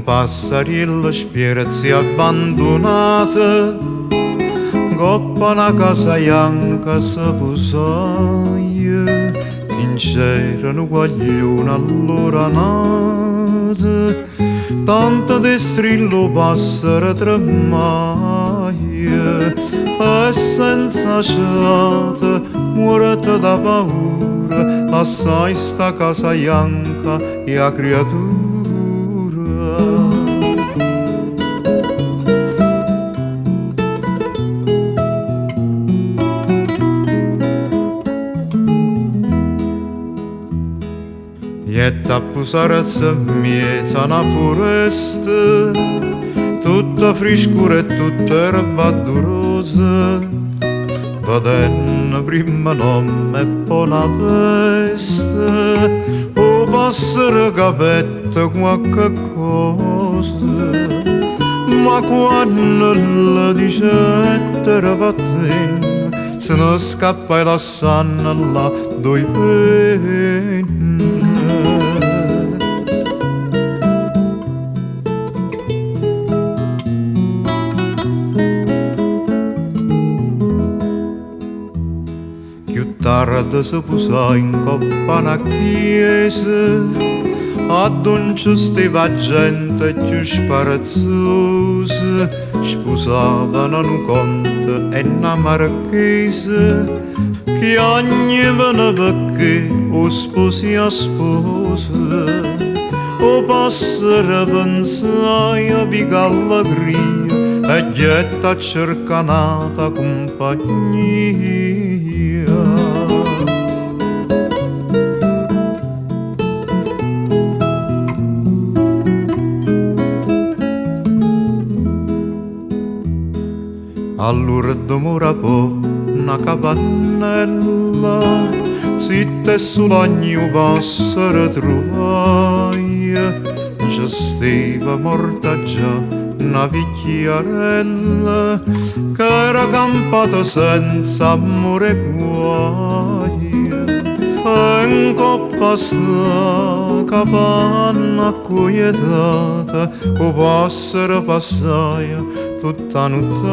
Nu passariello spierzo e abbandonato 'Ncopp' a 'na casa janca se pusaje. C'era nu guaglione allora nato, Tanto de strillo 'o passero tremmaje. E senza ciato, muorto da paura, Lassaje 'sta casa janca e 'a criatura. Jette a pusarse 'mmiez' a 'na furesta, Tutta friscura e tutta erba addurosa, Vedenno primma n'ommo e po' 'na bestia, 'O passero capette quacche cosa. Ma quanno lle dicette vattenne, Se ne scappaje lassanno là ddoje penne. Cchiù tarde se pusaje 'ncopp' a 'na chiesa, Addò nce steva 'a gente cchiù sfarzosa, Spusavano nu conte e 'na marchesa, Chiagnevano pecché 'o sposo e 'a sposa. 'O passero pensaje: Vi' che allegria! E ghiette a cercà n'ata cumpagnia. All'urdemo ora po' 'na capannella, Zitto e sulagno 'o passero truvaje. Nce steva morta già 'na vicchiarella, Ch'era campata senza ammore e guaje. E 'ncopp' a 'sta capanna accuietata, 'O passero passaje tutt' 'a nuttata.